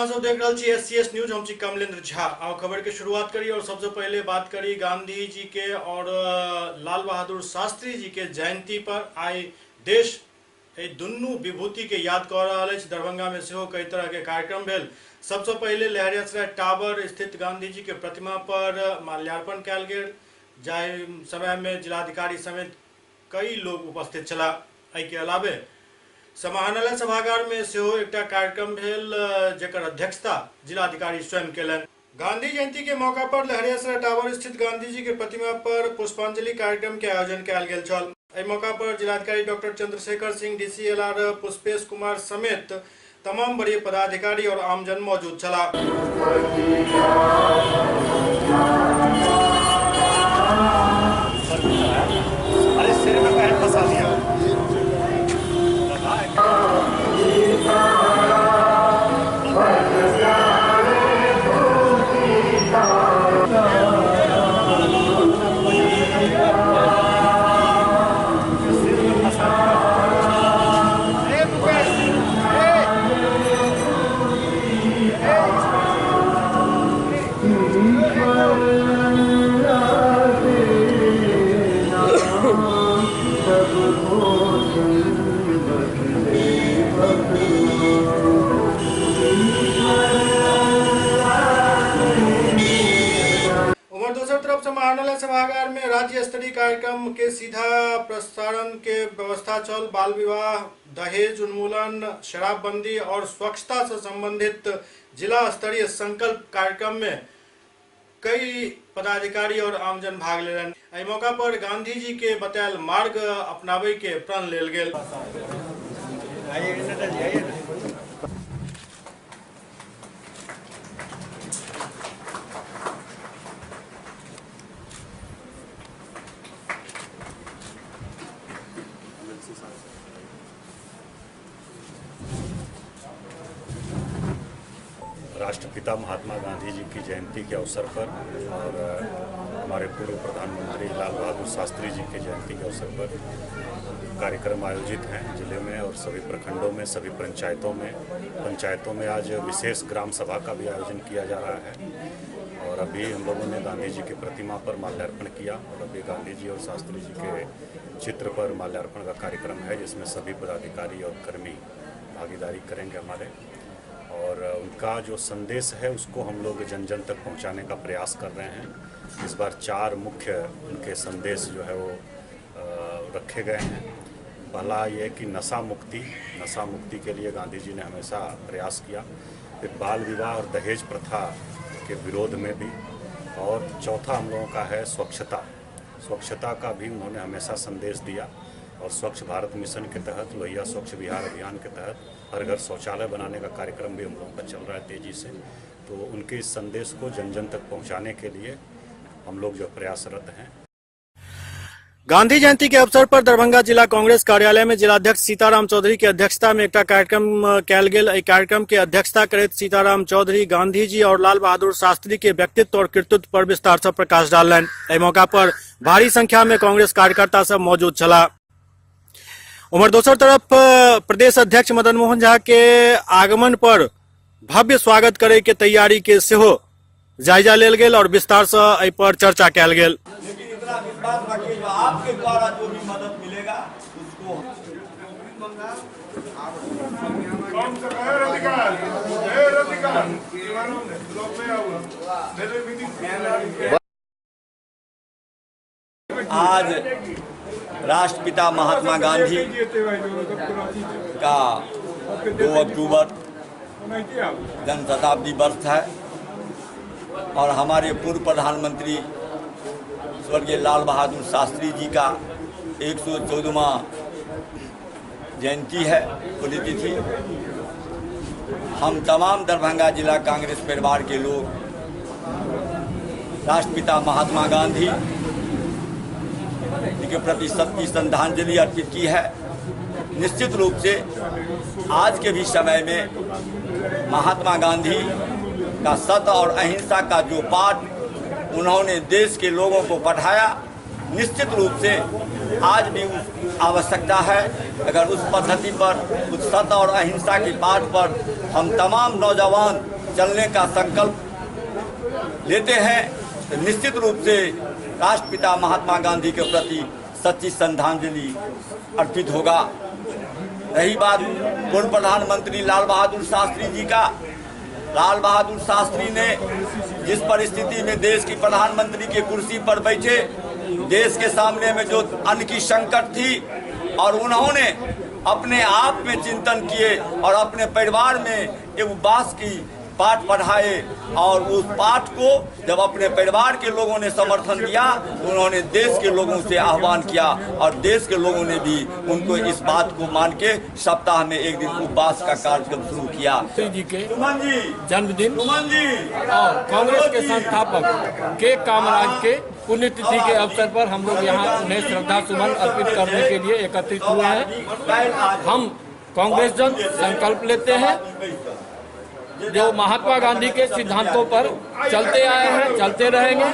अहाँ सब देख रहल छी एससीएस न्यूज। हम छी कमलेंद्र झा। आओ खबर के शुरुआत करी और सबसे पहले बात करी गांधी जी के और लाल बहादुर शास्त्री जी के जयंती पर आई देश एहि दुनू विभूति के याद कऽ रहल अछि। दरभंगा में सेहो कई तरह के कार्यक्रम भेल। सबसे पहले लहरियासराय टावर स्थित गांधी जी के प्रतिमा पर माल्यार्पण कयल गेल, जाहि समय में जिलाधिकारी समेत कई लोग उपस्थित छलाह। एहि के अलावे समाहरणालय सभागार में सेहो एकटा कार्यक्रम भेल, जकर अध्यक्षता जिलाधिकारी स्वयं केलनि। गांधी जयंती के मौका पर लहरियासराय टावर स्थित गांधी जी के प्रतिमा पर पुष्पांजलि कार्यक्रम के आयोजन कयल गेल छल। एहि मौका पर जिलाधिकारी डॉक्टर चंद्रशेखर सिंह, डीसीएलआर पुष्पेश कुमार समेत तमाम वरीय पदाधिकारी और आमजन मौजूद छलाह। अरे सिर में पैर फंसा दिया। समाहरणालय सभागार में राज्य स्तरीय कार्यक्रम के सीधा प्रसारण के व्यवस्था छल। बाल विवाह, दहेज उन्मूलन, शराबबंदी और स्वच्छता से संबंधित जिला स्तरीय संकल्प कार्यक्रम में कई पदाधिकारी और आमजन भाग लेलनि। एहि मौका पर गांधी जी के बतायल मार्ग अपनाबै के प्रण लेल गेल। राष्ट्रपिता महात्मा गांधी जी की जयंती के अवसर पर और हमारे पूर्व प्रधानमंत्री लाल बहादुर शास्त्री जी की जयंती के अवसर पर कार्यक्रम आयोजित हैं जिले में और सभी प्रखंडों में, सभी पंचायतों में। पंचायतों में आज विशेष ग्राम सभा का भी आयोजन किया जा रहा है और अभी हम लोगों ने गांधी जी की प्रतिमा पर माल्यार्पण किया और अभी गांधी जी और शास्त्री जी के चित्र पर माल्यार्पण का कार्यक्रम है, जिसमें सभी पदाधिकारी और कर्मी भागीदारी करेंगे हमारे। और उनका जो संदेश है उसको हम लोग जन जन तक पहुंचाने का प्रयास कर रहे हैं। इस बार 4 मुख्य उनके संदेश जो है वो रखे गए हैं। पहला ये कि नशा मुक्ति के लिए गांधी जी ने हमेशा प्रयास किया। फिर बाल विवाह और दहेज प्रथा के विरोध में भी। और चौथा हम लोगों का है स्वच्छता। स्वच्छता का भी उन्होंने हमेशा संदेश दिया और स्वच्छ भारत मिशन के तहत, लोहिया स्वच्छ बिहार अभियान के तहत हर घर शौचालय बनाने का कार्यक्रम भी हम लोगों का चल रहा है तेज़ी से। तो उनके इस संदेश को जन जन तक पहुंचाने के लिए हम लोग जो प्रयासरत हैं। गांधी जयंती के अवसर पर दरभंगा जिला कांग्रेस कार्यालय में जिलाध्यक्ष सीताराम चौधरी के अध्यक्षता में एकटा कार्यक्रम कयल गेल। एहि कार्यक्रम के अध्यक्षता करैत सीताराम चौधरी गांधी जी और लाल बहादुर शास्त्री के व्यक्तित्व और कृतित्व पर विस्तार से प्रकाश डाललनि। एहि मौका पर भारी संख्या में कांग्रेस कार्यकर्ता सब मौजूद छलाह। उम्हर दोसर तरफ प्रदेश अध्यक्ष मदन मोहन झा के आगमन पर भव्य स्वागत करे के तैयारी के सेहो जायजा लेल गेल और विस्तार से एहि पर चर्चा कयल गेल। लेकिन इतना विश्वास रखिए जो आपके द्वारा जो भी मदद मिलेगा उसको आज राष्ट्रपिता महात्मा गांधी का 2 अक्टूबर जन्म शताब्दी वर्ष है और हमारे पूर्व प्रधानमंत्री स्वर्गीय लाल बहादुर शास्त्री जी का 114वां जयंती है, पुण्यतिथि। हम तमाम दरभंगा जिला कांग्रेस परिवार के लोग राष्ट्रपिता महात्मा गांधी जी के प्रति सच्ची श्रद्धांजलि अर्पित की है। निश्चित रूप से आज के भी समय में महात्मा गांधी का सत्य और अहिंसा का जो पाठ उन्होंने देश के लोगों को पढ़ाया, निश्चित रूप से आज भी उस आवश्यकता है। अगर उस पद्धति पर, उस सत्य और अहिंसा की बात पर हम तमाम नौजवान चलने का संकल्प लेते हैं तो निश्चित रूप से राष्ट्रपिता महात्मा गांधी के प्रति सच्ची श्रद्धांजलि अर्पित होगा। रही बात पूर्व प्रधानमंत्री लाल बहादुर शास्त्री जी का, लाल बहादुर शास्त्री ने जिस परिस्थिति में देश की प्रधानमंत्री की कुर्सी पर बैठे, देश के सामने में जो अन्न की संकट थी, और उन्होंने अपने आप में चिंतन किए और अपने परिवार में एक उपवास की पाठ पढ़ाए, और उस पाठ को जब अपने परिवार के लोगों ने समर्थन दिया तो उन्होंने देश के लोगों से आह्वान किया और देश के लोगों ने भी उनको इस बात को मान के सप्ताह में एक दिन उपवास का कार्यक्रम शुरू किया। जी के जन्मदिन और कांग्रेस के संस्थापक के कामराज के पुण्यतिथि के अवसर पर हम लोग यहाँ उन्हें श्रद्धा सुमन अर्पित करने के लिए एकत्रित हुए हैं। हम कांग्रेस जन संकल्प लेते हैं जो महात्मा गांधी के सिद्धांतों पर चलते आए हैं, चलते रहेंगे।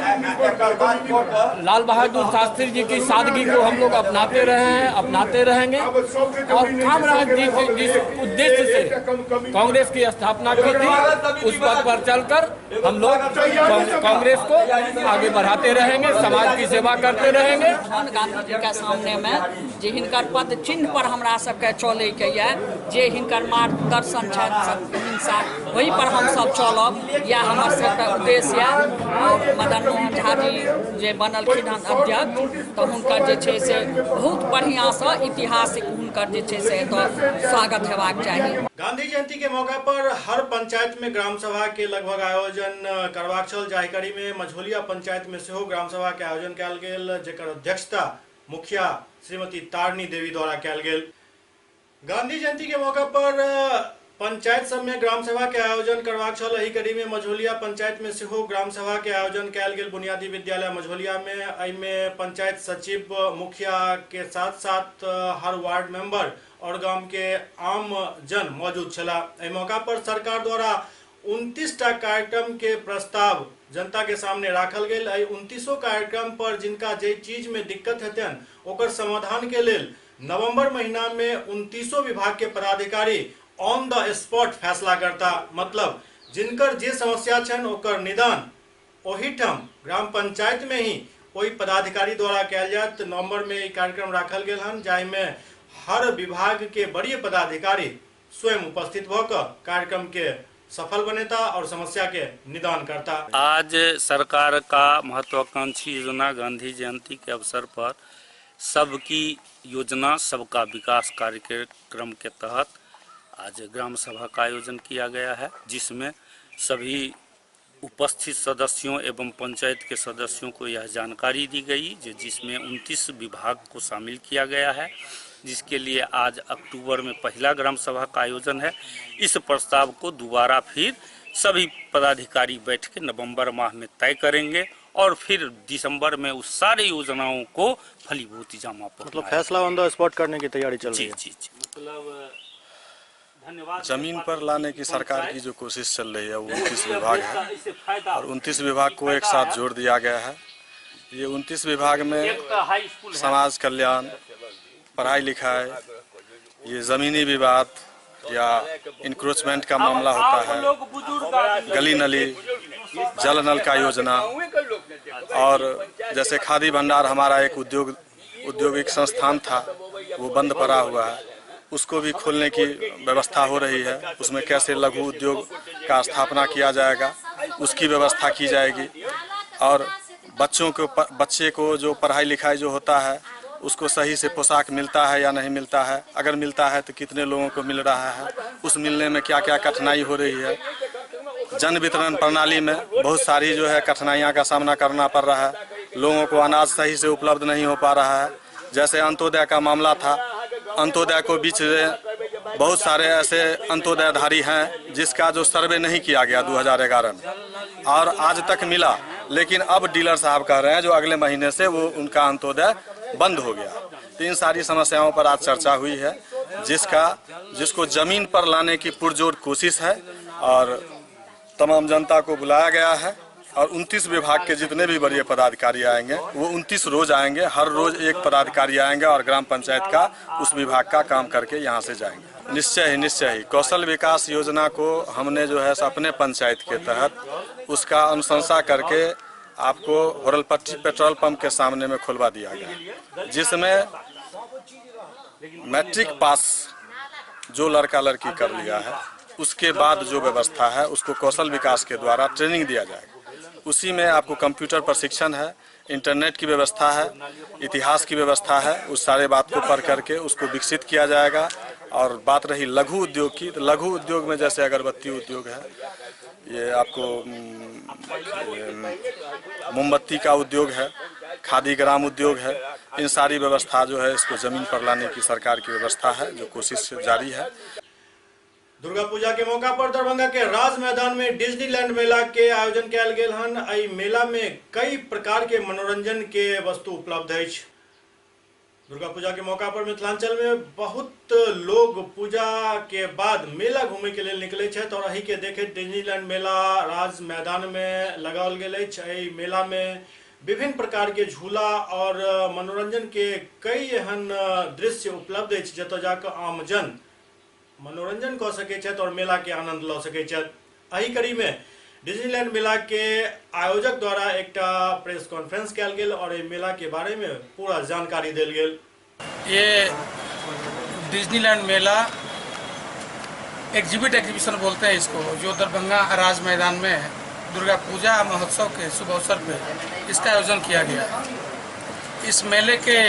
लाल बहादुर शास्त्री जी की सादगी को हम लोग अपनाते रहे हैं, अपनाते रहेंगे। और कामराज जी के जिस उद्देश्य से कांग्रेस की स्थापना की थी, उस पथ पर चलकर हम लोग कांग्रेस को आगे बढ़ाते रहेंगे, समाज की सेवा करते रहेंगे। गांधी जी के सामने में जे हिनकर पद चिन्ह पर हमरा सबके चले के ये, जे हिनकर मार्गदर्शन अहिंसा, वही पर हम सब चलब, यह हमर सबके उद्देश्य यऽ। और मदन मोहन झा जी जे बनलखिन हन अध्यक्ष, तऽ हुनकर जे छै से बहुत बढ़िआँसँ ऐतिहासिक हुनकर जे छै से एतऽ स्वागत हेबाक चाही। गांधी जयंती के मौका पर हर पंचायत में ग्राम सभा के लगभग आयोजन करबाक छल। जाहि कड़ी में मझौलिया पंचायत में सेहो ग्राम सभा के आयोजन कयल गेल, जेकर अध्यक्षता मुखिया श्रीमती तारनी देवी द्वारा कयल गेल। गांधी जयंती के मौका पर पंचायत सब में ग्राम सभा के आयोजन करबाक छल। एहि कड़ी में मझौलिया पंचायत में सेहो ग्राम सभा के आयोजन कयल गेल। बुनियादी विद्यालय मझौलिया में एहिमे पंचायत सचिव, मुखिया के साथ साथ हर वार्ड मेंबर और गांव के आम जन मौजूद छला। एहि मौका पर सरकार द्वारा 29 टा कार्यक्रम के प्रस्ताव जनता के सामने राखल गेल। एहि 29 कार्यक्रम पर जिनका जे चीज में दिक्कत हेतनि ओकर समाधान के लेल नवंबर महीना में 29 विभाग के पदाधिकारी ऑन the spot फैसला करता। मतलब जिनकर जे समस्या छनि ओकर निदान ओहिठाम ग्राम पंचायत में ही ओहि पदाधिकारी द्वारा कयल जायत। नवंबर में ई कार्यक्रम राखल गेल हन, जाहिमे हर विभाग के वरीय पदाधिकारी स्वयं उपस्थित भऽ कऽ कार्यक्रम के सफल बनेता और समस्या के निदान करता। आज सरकार का महत्वाकांक्षी योजना गांधी जयंती के अवसर पर सबकी योजना सबका विकास कार्यक्रम के तहत आज ग्राम सभा का आयोजन किया गया है, जिसमें सभी उपस्थित सदस्यों एवं पंचायत के सदस्यों को यह जानकारी दी गई, जिसमें 29 विभाग को शामिल किया गया है, जिसके लिए आज अक्टूबर में पहला ग्राम सभा का आयोजन है। इस प्रस्ताव को दोबारा फिर सभी पदाधिकारी बैठ के नवंबर माह में तय करेंगे और फिर दिसंबर में उस सारे योजनाओं को फलीभूत जमा पर मतलब फैसला ऑन the spot करने की तैयारी चल रही है। जी जी, मतलब धन्यवाद। जमीन पर लाने की सरकार की जो कोशिश चल रही है वो 29 विभाग है और 29 विभाग को एक साथ जोड़ दिया गया है। ये 29 विभाग में समाज कल्याण, पढ़ाई लिखाई, ये ज़मीनी विवाद या इंक्रोचमेंट का मामला होता है, गली नली, जल नल का योजना, और जैसे खादी भंडार हमारा एक औद्योगिक संस्थान था वो बंद पड़ा हुआ है, उसको भी खोलने की व्यवस्था हो रही है। उसमें कैसे लघु उद्योग का स्थापना किया जाएगा उसकी व्यवस्था की जाएगी, और बच्चे को जो पढ़ाई लिखाई जो होता है उसको सही से पोशाक मिलता है या नहीं मिलता है, अगर मिलता है तो कितने लोगों को मिल रहा है, उस मिलने में क्या क्या कठिनाई हो रही है। जन वितरण प्रणाली में बहुत सारी जो है कठिनाइयाँ का सामना करना पड़ रहा है, लोगों को अनाज सही से उपलब्ध नहीं हो पा रहा है। जैसे अंत्योदय का मामला था, अंत्योदय को बीच में बहुत सारे ऐसे अंत्योदयधारी हैं जिसका जो सर्वे नहीं किया गया 2011 में और आज तक मिला, लेकिन अब डीलर साहब कह रहे हैं जो अगले महीने से वो उनका अंत्योदय बंद हो गया। तो इन सारी समस्याओं पर आज चर्चा हुई है, जिसको जमीन पर लाने की पुरजोर कोशिश है और तमाम जनता को बुलाया गया है और 29 विभाग के जितने भी वरीय पदाधिकारी आएंगे वो 29 रोज आएंगे। हर रोज एक पदाधिकारी आएंगे और ग्राम पंचायत का उस विभाग का काम करके यहाँ से जाएंगे। निश्चय ही कौशल विकास योजना को हमने जो है अपने पंचायत के तहत उसका अनुशंसा करके आपको होरलपट्टी पेट्रोल पंप के सामने में खुलवा दिया गया, जिसमें मैट्रिक पास जो लड़का लड़की कर लिया है उसके बाद जो व्यवस्था है उसको कौशल विकास के द्वारा ट्रेनिंग दिया जाएगा। उसी में आपको कंप्यूटर प्रशिक्षण है, इंटरनेट की व्यवस्था है, इतिहास की व्यवस्था है। उस सारे बात को पढ़ करके उसको विकसित किया जाएगा। और बात रही लघु उद्योग की, तो लघु उद्योग में जैसे अगरबत्ती उद्योग है, ये आपको मोमबत्ती का उद्योग है, खादी ग्राम उद्योग है, इन सारी व्यवस्था जो है इसको जमीन पर लाने की सरकार की व्यवस्था है, जो कोशिश जारी है। दुर्गा पूजा के मौका पर दरभंगा के राज मैदान में डिज्नीलैंड मेला के आयोजन कयल गेल हन। एहि मेला में कई प्रकार के मनोरंजन के वस्तु उपलब्ध अछि। दुर्गा पूजा के मौका पर मिथिलांचल में बहुत लोग पूजा के बाद मेला घूमे के लिए निकले छथि और एहि के देखैत डिज्नीलैंड मेला राज मैदान में लगाओल गेल अछि। एहि मेला में विभिन्न प्रकार के झूला और मनोरंजन के कई एहन दृश्य उपलब्ध अछि जतय जाकऽ आमजन मनोरंजन कऽ सकै छथि और मेला के आनंद लऽ सकै छथि। एहि कड़ी में डिज्नीलैंड मेला के आयोजक द्वारा एकटा प्रेस कॉन्फ्रेंस कयल गेल और एहि मेला के बारे में पूरा जानकारी देल गेल। ये डिज्नीलैंड मेला एग्जिबिट एग्जीबिशन बोलते हैं इसको, जो दरभंगा राज मैदान में दुर्गा पूजा महोत्सव के शुभ अवसर पे इसका आयोजन किया गया है। इस मेले के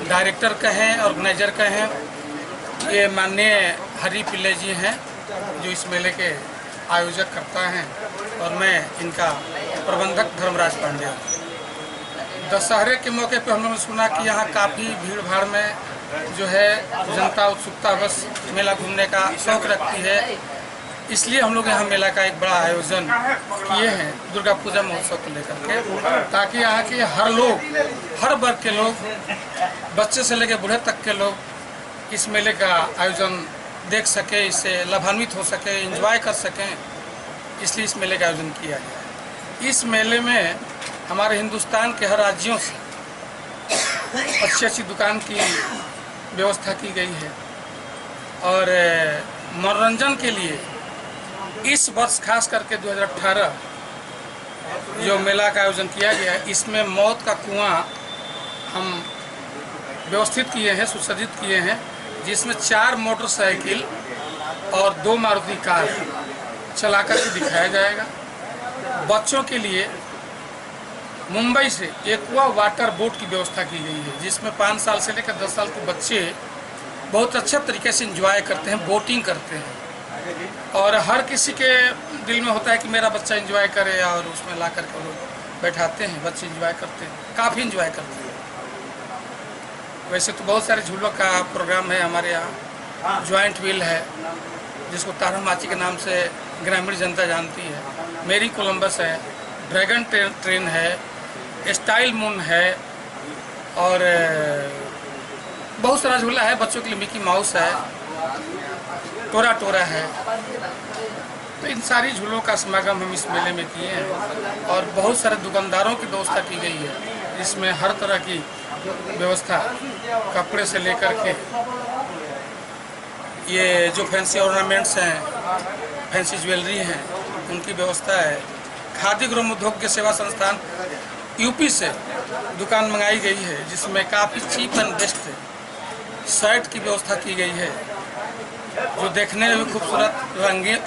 डायरेक्टर कहें, ऑर्गेनाइजर कहें, ये माननीय हरि पिल्ले जी हैं जो इस मेले के आयोजक करता हैं और मैं इनका प्रबंधक धर्मराज पांडे हूँ। दशहरे के मौके पे हम लोगों ने सुना कि यहाँ काफ़ी भीड़ भाड़ में जो है जनता उत्सुकतावश मेला घूमने का शौक रखती है, इसलिए हम लोग यहाँ मेला का एक बड़ा आयोजन किए हैं दुर्गा पूजा महोत्सव को लेकर के, ताकि यहाँ के हर लोग, हर वर्ग के लोग, बच्चे से लेकर बूढ़े तक के लोग इस मेले का आयोजन देख सके, इससे लाभान्वित हो सके, एंजॉय कर सकें, इसलिए इस मेले का आयोजन किया गया है। इस मेले में हमारे हिंदुस्तान के हर राज्यों से अच्छी अच्छी दुकान की व्यवस्था की गई है और मनोरंजन के लिए इस वर्ष खास करके 2018 जो मेला का आयोजन किया गया है, इसमें मौत का कुआं हम व्यवस्थित किए हैं, सुसज्जित किए हैं, जिसमें 4 मोटरसाइकिल और 2 मारुति कार चला करके दिखाया जाएगा। बच्चों के लिए मुंबई से एक्वा वाटर बोट की व्यवस्था की गई है, जिसमें 5 साल से लेकर 10 साल के बच्चे बहुत अच्छे तरीके से इंजॉय करते हैं, बोटिंग करते हैं और हर किसी के दिल में होता है कि मेरा बच्चा इंजॉय करे और उसमें ला करके लोग बैठाते हैं, बच्चे इंजॉय करते हैं, काफ़ी इंजॉय करते हैं। वैसे तो बहुत सारे झूलों का प्रोग्राम है हमारे यहाँ, ज्वाइंट व्हील है जिसको तारामाची के नाम से ग्रामीण जनता जानती है, मेरी कोलंबस है, ड्रैगन ट्रेन है, स्टाइल मून है और बहुत सारा झूला है बच्चों के लिए, मिकी माउस है, टोरा टोरा है। तो इन सारी झूलों का समागम हम इस मेले में किए हैं और बहुत सारे दुकानदारों की व्यवस्था की गई है, जिसमें हर तरह की व्यवस्था, कपड़े से लेकर के ये जो फैंसी ऑर्नामेंट्स हैं, फैंसी ज्वेलरी हैं, उनकी व्यवस्था है। खादी ग्राम उद्योग के सेवा संस्थान यूपी से दुकान मंगाई गई है, जिसमें काफ़ी चीप एंड बेस्ट शर्ट की व्यवस्था की गई है, जो देखने में भी खूबसूरत,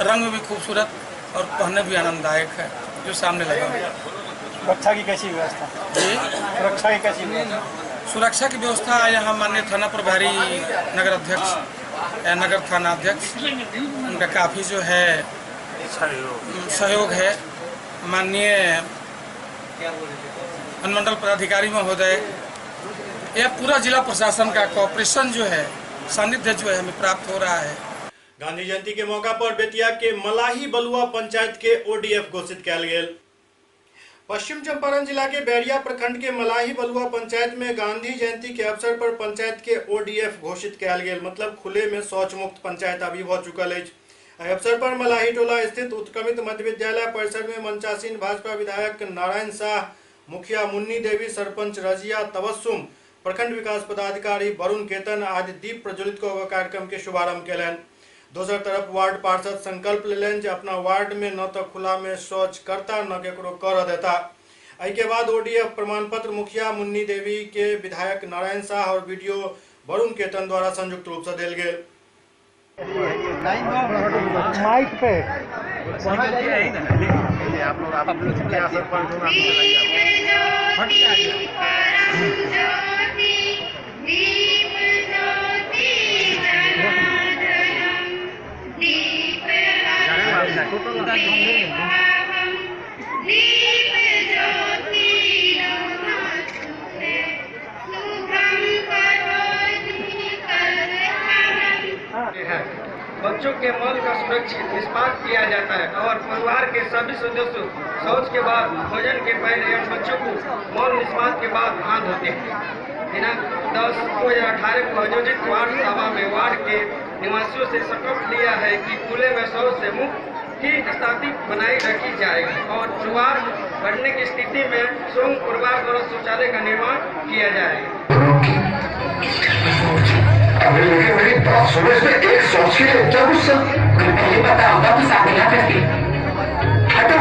रंग में भी खूबसूरत और पहनने भी आनंददायक है, जो सामने लगा हुआ है। सुरक्षा की कैसी व्यवस्था जी? सुरक्षा की कैसी व्यवस्था? सुरक्षा की व्यवस्था यहाँ माननीय थाना प्रभारी नगर अध्यक्ष, नगर थाना अध्यक्ष, उनका काफ़ी जो है सहयोग है। माननीय अनुमंडल पदाधिकारी महोदय, यह पूरा जिला प्रशासन का कोऑपरेशन जो है, सानिध्य जो है हमें प्राप्त हो रहा है। गांधी जयंती के मौका पर बेतिया के मलाही बलुआ पंचायत के ओडीएफ घोषित कयल गेल। पश्चिम चंपारण जिला के बैरिया प्रखंड के मलाही बलुआ पंचायत में गांधी जयंती के अवसर पर पंचायत के ओडीएफ घोषित कयल गेल, मतलब खुले में शौच मुक्त पंचायत अभी भ चुकल अछि। एहि अवसर पर मलाही टोला स्थित उत्क्रमित मध्य विद्यालय परिसर में मंचासीन भाजपा विधायक नारायण शाह, मुखिया मुन्नी देवी, सरपंच रजिया तबस्सुम, प्रखंड विकास पदाधिकारी वरुण केतन आदि दीप प्रज्वलित कऽ कार्यक्रम के शुभारंभ कयलनि। दोसर तरफ वार्ड पार्षद संकल्प लेलनि जे अपना वार्ड में न तो खुला में शौच करता न केकरो कर देता। एहि के बाद ओडीएफ प्रमाण पत्र मुखिया मुन्नी देवी के विधायक नारायण शाह और बीडीओ वरुण केतन द्वारा संयुक्त रूप से देल गेल। माइक पे बच्चों के मल का सुरक्षित निष्पादन किया जाता है और परिवार के सभी सदस्य शौच के बाद, भोजन के पहले एवं बच्चों को मल निष्पादन के बाद हाथ धोते हैं। दिनांक 10/2018 को आयोजित वार्ड सभा में वार्ड के निवासियों से संकल्प लिया है कि खुले में शौच से मुक्त की स्थिति बनाई रखी जाएगी और ज्वार बढ़ने की स्थिति में सोम परिवार द्वारा शौचालय का निर्माण किया जाएगा। मेरी बात सुनो, इसमें एक सोच के लिए क्या गुस्सा? पहले पता होगा तो शादी ना करती। हटो।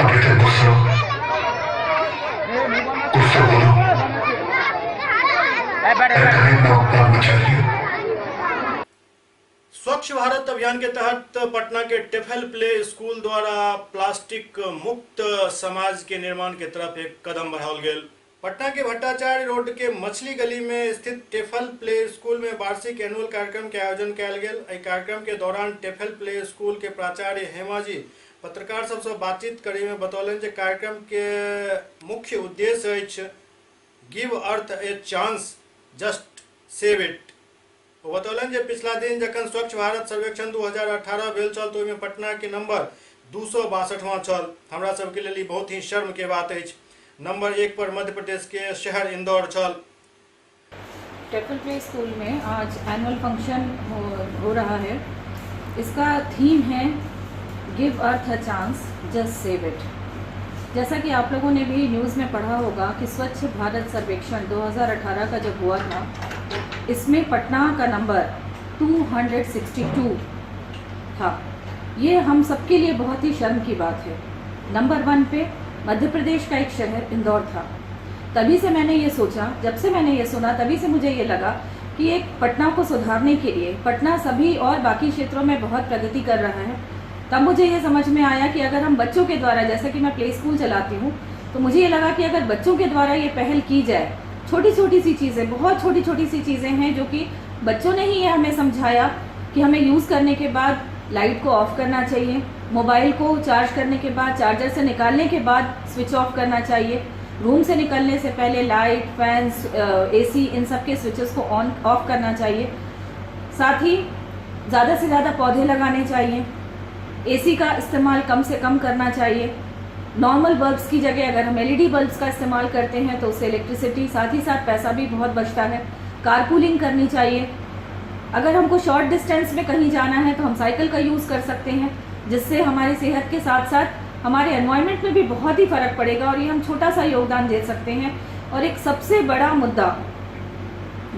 अभी तक गुस्सा गुस्सा बोलो। स्वच्छ भारत अभियान के तहत पटना के टेफल प्ले स्कूल द्वारा प्लास्टिक मुक्त समाज के निर्माण के तरफ एक कदम बढ़ाओल गेल। पटना के भट्टाचार्य रोड के मछली गली में स्थित टेफल प्ले स्कूल में वार्षिक एनुअल कार्यक्रम के आयोजन कयल गेल। एहि कार्यक्रम के दौरान टेफल प्ले स्कूल के प्राचार्य हेमा जी पत्रकार सबसे बातचीत करे में बतौलनि जे कार्यक्रम के मुख्य उद्देश्य अछि give earth a chance just save it. ओ बतौलनि जे पिछला दिन जखन स्वच्छ भारत सर्वेक्षण 2018 भेल छल तो ओहिमे पटना के नंबर 262वां छल। हमरा सबके लेल ई बहुत ही शर्म के बात अछि। नंबर 1 पर मध्य प्रदेश के शहर इंदौर छल। टेफल प्ले स्कूल में आज एनुअल फंक्शन हो रहा है। इसका थीम है give earth a chance just save it. जैसा कि आप लोगों ने भी न्यूज़ में पढ़ा होगा कि स्वच्छ भारत सर्वेक्षण 2018 का जब हुआ था, इसमें पटना का नंबर 262 था। ये हम सबके लिए बहुत ही शर्म की बात है। नंबर 1 पे मध्य प्रदेश का एक शहर इंदौर था। तभी से मैंने ये सोचा, जब से मैंने ये सुना तभी से मुझे ये लगा कि एक पटना को सुधारने के लिए, पटना सभी और बाकी क्षेत्रों में बहुत प्रगति कर रहा है, तब मुझे ये समझ में आया कि अगर हम बच्चों के द्वारा, जैसे कि मैं प्ले स्कूल चलाती हूँ, तो मुझे ये लगा कि अगर बच्चों के द्वारा ये पहल की जाए, छोटी छोटी सी चीज़ें, बहुत छोटी छोटी सी चीज़ें हैं जो कि बच्चों ने ही ये हमें समझाया कि हमें यूज़ करने के बाद लाइट को ऑफ करना चाहिए, मोबाइल को चार्ज करने के बाद चार्जर से निकालने के बाद स्विच ऑफ करना चाहिए, रूम से निकलने से पहले लाइट, फैंस, एसी, इन सब के स्विचेस को ऑन ऑफ करना चाहिए। साथ ही ज़्यादा से ज़्यादा पौधे लगाने चाहिए, एसी का इस्तेमाल कम से कम करना चाहिए, नॉर्मल बल्ब्स की जगह अगर हम एलईडी बल्ब्स का इस्तेमाल करते हैं तो उससे इलेक्ट्रिसिटी साथ ही साथ पैसा भी बहुत बचता है। कारपूलिंग करनी चाहिए। अगर हमको शॉर्ट डिस्टेंस में कहीं जाना है तो हम साइकिल का यूज़ कर सकते हैं, जिससे हमारी सेहत के साथ साथ हमारे एनवायरनमेंट में भी बहुत ही फ़र्क पड़ेगा और ये हम छोटा सा योगदान दे सकते हैं। और एक सबसे बड़ा मुद्दा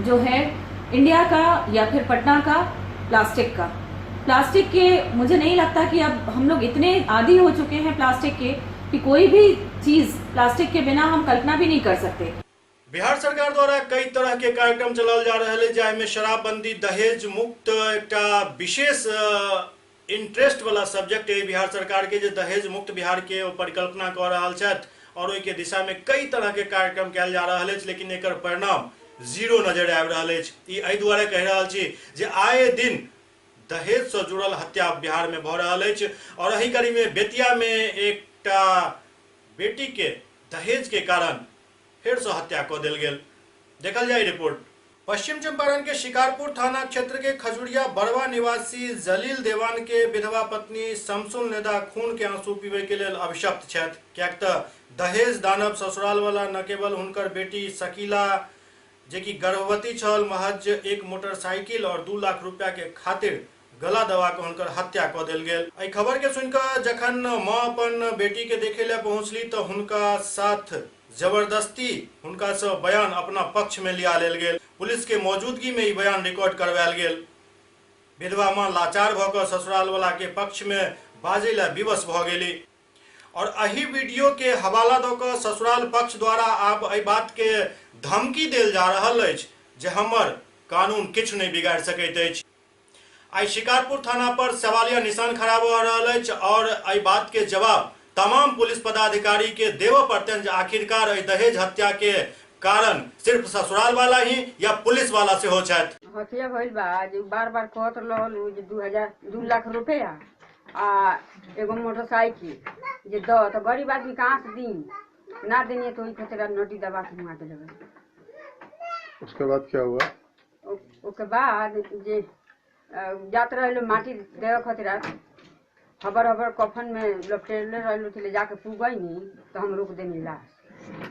जो है इंडिया का या फिर पटना का, प्लास्टिक का। प्लास्टिक के मुझे नहीं लगता कि अब हम लोग इतने आदी हो चुके हैं प्लास्टिक के कि कोई भी चीज़ प्लास्टिक के बिना हम कल्पना भी नहीं कर सकते। बिहार सरकार द्वारा कई तरह के कार्यक्रम चलाओल जा रहा है, जाहिमे शराबबंदी, दहेज मुक्त एकटा विशेष इंटरेस्ट वाला सब्जेक्ट है बिहार सरकार के, जे दहेज मुक्त बिहार के परिकल्पना कर रहा छथि और ओहि के दिशा में कई तरह के कार्यक्रम कयल जा रहा है, लेकिन एकर परिणाम जीरो नजर आबि रहल अछि। ई एहि दुआरे कहि रहल छी जे आए दिन दहेज से जुड़ल हत्या बिहार में भऽ रहल अछि और एही कड़ी में बेतिया में एकटा बेटी के दहेज के कारण फेर से हत्या कऽ देल गेल। देखल जाय रिपोर्ट। पश्चिम चंपारण के शिकारपुर थाना क्षेत्र के खजुरिया बरवा निवासी जलील देवान के विधवा पत्नी शमसुल नेदा खून के आंसू पीबे के लेल अभिशप्त छथि, किएक तऽ दहेज दानव ससुराल वाला न केवल हुनकर बेटी शकीला जे कि गर्भवती छल महज एक मोटरसाइकिल और 2 लाख रुपया के खातिर गला दबा के हुनकर हत्या कऽ देल गेल। एहि खबर के सुनिकऽ जखन माँ अपन बेटी के देखे लए पहुँचली तऽ हुनका साथ जबरदस्ती हुनका से बयान अपना पक्ष में लिया लेल गेल। पुलिस के मौजूदगी में ई बयान रिकॉर्ड करवायल गेल। विधवा माँ लाचार भऽ कऽ ससुराल वाला के पक्ष में बाजै लए विवश भऽ गेली और एहि वीडियो के हवाला दऽ कऽ ससुराल पक्ष द्वारा आब एहि बात के धमकी देल जा रहल अछि जे हमर कानून किछु नहि बिगाड़ि सकैत अछि। आइ शिकारपुर थाना पर सवालिया निशान खड़ा भऽ रहल अछि और एहि बात के जवाब तमाम पुलिस पदाधिकारी के देबऽ पड़तनि जे आखिरकार एहि दहेज हत्या के कारण सिर्फ ससुराल वाला ही या पुलिस वाला सेहो छथि। हत्या भइल बा जे बार बार कहत रहल जे 2 लाख रुपया आ एगो मोटरसाइकिल जे द, तो गरीब आदमी कहाँ से दी, ना देनी तो ओहि खातिर नोटी दबा के मुआ देले। उसके बाद क्या हुआ? ओके बाद जे जात रहलो माटी देवे खातिर हबर हबर कफन में लपटेले रहलो थे, जाके पुगई नी तो हम रोक देनी लाश।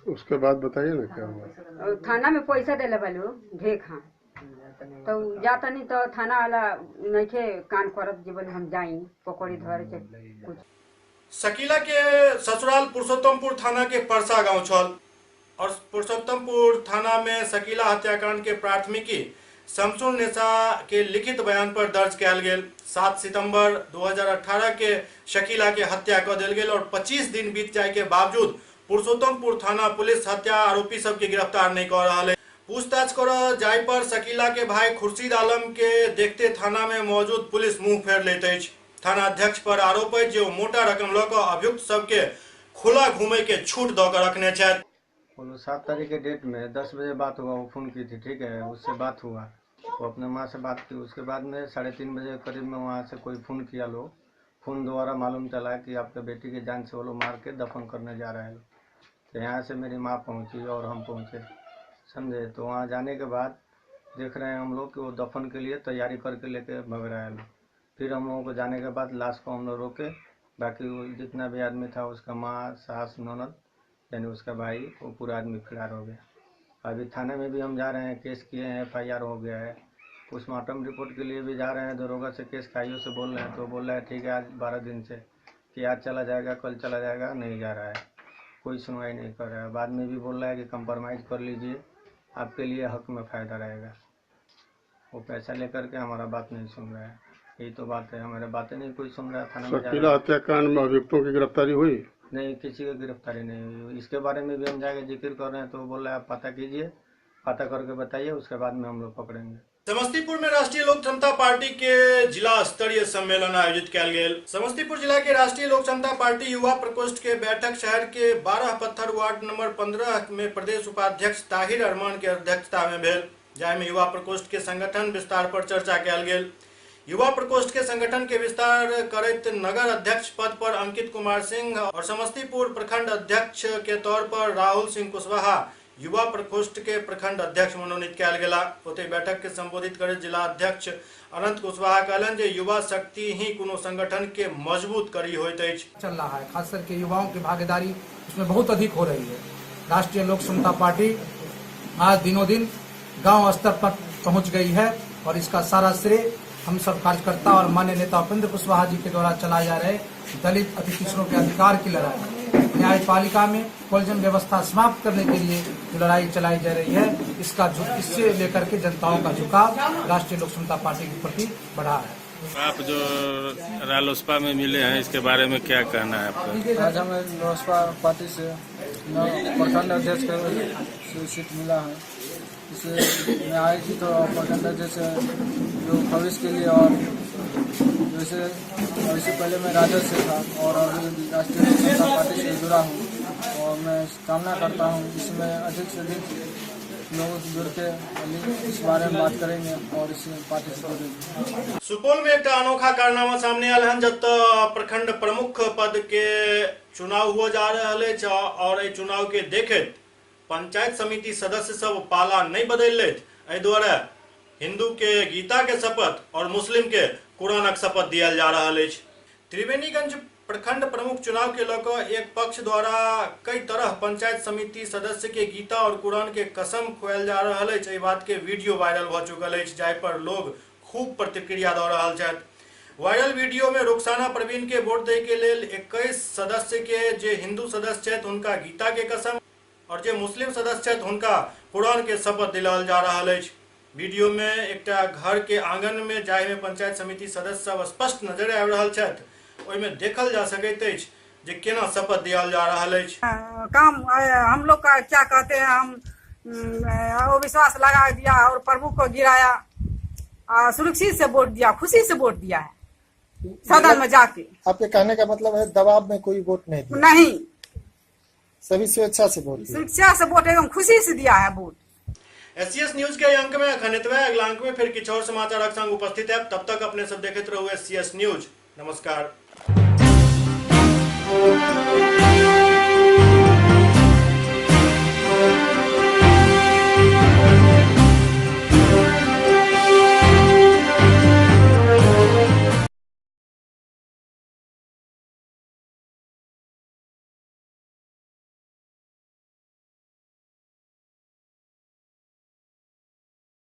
उसके बाद बताइए ना क्या हुआ? थाना में पैसा देले बालू ढेखा, तो जाता नहीं तो थाना वाला नहीं थे कान करत जे बोले हम जाई पकड़ी धरे के कुछ। शकीला के ससुराल पुरुषोत्तमपुर थाना के परसा गांव छल और पुरुषोत्तमपुर थाना में शकीला हत्याकांड के प्राथमिकी शमसुल नेसा के लिखित बयान पर दर्ज कयल गेल। 7 सितंबर 2018 के शकीला के हत्या कऽ देल गेल और 25 दिन बीत जाय के बावजूद पुरुषोत्तमपुर थाना पुलिस हत्या आरोपी सबके गिरफ्तार नहीं कऽ रहल है। पूछताछ कर जाय पर शकीला के भाई खुर्शीद आलम के देखते थाना में मौजूद पुलिस मुंह फेर लेत अछि। थाना अध्यक्ष पर आरोप अछि जे ओ मोटा रकम लऽ कऽ अभियुक्त सबके खुला घूमे के छूट दऽ कऽ रखने छथि। वो 7 तारीख के डेट में 10 बजे बात हुआ, वो फोन की थी, ठीक है, उससे बात हुआ, वो अपने माँ से बात की। उसके बाद में 3:30 बजे करीब में वहाँ से कोई फ़ोन किया, लोग फ़ोन द्वारा मालूम चला कि आपके बेटी के जान से वो लोग मार के दफन करने जा रहे हैं। तो यहाँ से मेरी माँ पहुँची और हम पहुँचे, समझे। तो वहाँ जाने के बाद देख रहे हैं हम लोग कि वो दफन के लिए तैयारी करके लेके भाग रहा है लोग। फिर हम लोगों को जाने के बाद लाश को हम लोग रोके, बाकी वो जितना भी आदमी था उसका माँ, सास, ननद यानी उसका भाई, वो पूरा आदमी फरार हो गया। अभी थाने में भी हम जा रहे हैं, केस किए हैं, एफआईआर हो गया है, पोस्टमार्टम रिपोर्ट के लिए भी जा रहे हैं। दरोगा से केस खाइयों से बोल रहे हैं तो बोल रहा है ठीक है आज 12 दिन से कि आज चला जाएगा कल चला जाएगा, नहीं जा रहा है, कोई सुनवाई नहीं कर रहा है। बाद में भी बोल रहा है कि कंप्रोमाइज़ कर लीजिए, आपके लिए हक में फ़ायदा रहेगा। वो पैसा लेकर के हमारा बात नहीं सुन रहा है, यही तो बात है, हमारे बातें नहीं कोई सुन रहा है। थाना में शकीला हत्याकांड में अभियुक्तों की गिरफ्तारी हुई? नहीं, किसी की गिरफ्तारी नहीं हुई। इसके बारे में भी हम जाके जिक्र कर रहे हैं तो बोल रहे हैं आप पता कीजिए, पता करके बताइए, उसके बाद में हम लोग पकड़ेंगे। समस्तीपुर में राष्ट्रीय लोक समता पार्टी के जिला स्तरीय सम्मेलन आयोजित कयल गेल। समस्तीपुर जिला के राष्ट्रीय लोक समता पार्टी युवा प्रकोष्ठ के बैठक शहर के 12 पत्थर वार्ड नंबर 15 में प्रदेश उपाध्यक्ष ताहिर अरमान के अध्यक्षता में भेल, जाहिमे युवा प्रकोष्ठ के संगठन विस्तार पर चर्चा कयल गेल। युवा प्रकोष्ठ के संगठन के विस्तार करैत नगर अध्यक्ष पद पर अंकित कुमार सिंह और समस्तीपुर प्रखंड अध्यक्ष के तौर पर राहुल सिंह कुशवाहा युवा प्रकोष्ठ के प्रखंड अध्यक्ष मनोनीत कयल गेला। ओतहि बैठक के संबोधित करैत जिला अध्यक्ष अनंत कुशवाहा कहलनि जे युवा शक्ति ही कोनो संगठन के मजबूत कड़ी होइत अछि। चल रहा है, खास करके युवाओं की भागीदारी उसमें बहुत अधिक हो रही है। राष्ट्रीय लोक समता पार्टी आज दिनों दिन गाँव स्तर पर पहुँच गई है और इसका सारा श्रेय हम सब कार्यकर्ता और माननीय नेता उपेंद्र कुशवाहा जी के द्वारा चलाए जा रहे दलित अति पिछड़ों के अधिकार की लड़ाई, न्यायपालिका में कोलिजन व्यवस्था समाप्त करने के लिए जो लड़ाई चलाई जा रही है, इसका इससे लेकर के जनताओं का झुकाव राष्ट्रीय लोक समता पार्टी के प्रति बढ़ा है। आप जो रालोसपा में मिले हैं, इसके बारे में क्या कहना है आपका? आज हमें लोसपा पार्टी से प्रखंड अध्यक्ष का सीट मिला है, इसे मैं आई थी तो प्रखंड अध्यक्ष जो भविष्य के लिए, और जैसे इससे पहले मैं राजद से था और अभी राष्ट्रीय लोक समता पार्टी से जुड़ा हूँ और मैं कामना करता हूँ इसमें अधिक से अधिक लोगों से जुड़ के इस बारे में बात करेंगे और इस पार्टी से जुड़ेंगे। सुपौल में एक अनोखा कारनामा सामने आयल हन, जतऽ प्रखंड प्रमुख पद के चुनाव हुआ जा रहा है और एहि चुनाव के देखैत पंचायत समिति सदस्य सब पाला नहीं बदललथि, एहि दुआरे हिंदू के गीता के शपथ और मुस्लिम के कुरानक शपथ दियल जा रहल अछि। त्रिवेणीगंज प्रखंड प्रमुख चुनाव के लऽ एक पक्ष द्वारा कई तरह पंचायत समिति सदस्य के गीता और कुरान के कसम खुआल जा रहल अछि। एहि बात के वीडियो वायरल भऽ चुकल अछि, जाहि पर लोग खूब प्रतिक्रिया दऽ रहल छथि। वायरल वीडियो में रुखसाना प्रवीण के वोट दै के लेल 21 सदस्य के जे हिंदू सदस्य छथि हुनका गीता के कसम और जे मुस्लिम सदस्य छथि हुनका कुरान के शपथ दिलाओल जा रहल अछि। वीडियो में एकटा घर के आंगन में जाहि में पंचायत समिति सदस्य सब स्पष्ट नजर आबि रहल छथि, ओहिमे देखल जा सकैत अछि जे केना शपथ दियाओल जा रहल अछि। काम हम लोग का क्या कहते हैं, हम वो विश्वास लगा दिया और प्रभु को गिराया, सुरक्षित से वोट दिया, खुशी से वोट दिया है सदन में जाके। आपके कहने का मतलब है दबाव में कोई वोट नहीं दिया? नहीं, सभी स्वेच्छा से वोट दिया। स्वेच्छा से वोट एकदम खुशी से दिया है वोट। एससीएस न्यूज के अंक में अखन एतबे। अगला अंक में फिर किछु और समाचारक संग उपस्थित है, तब तक अपने सब देखैत रहू एससीएस न्यूज। नमस्कार।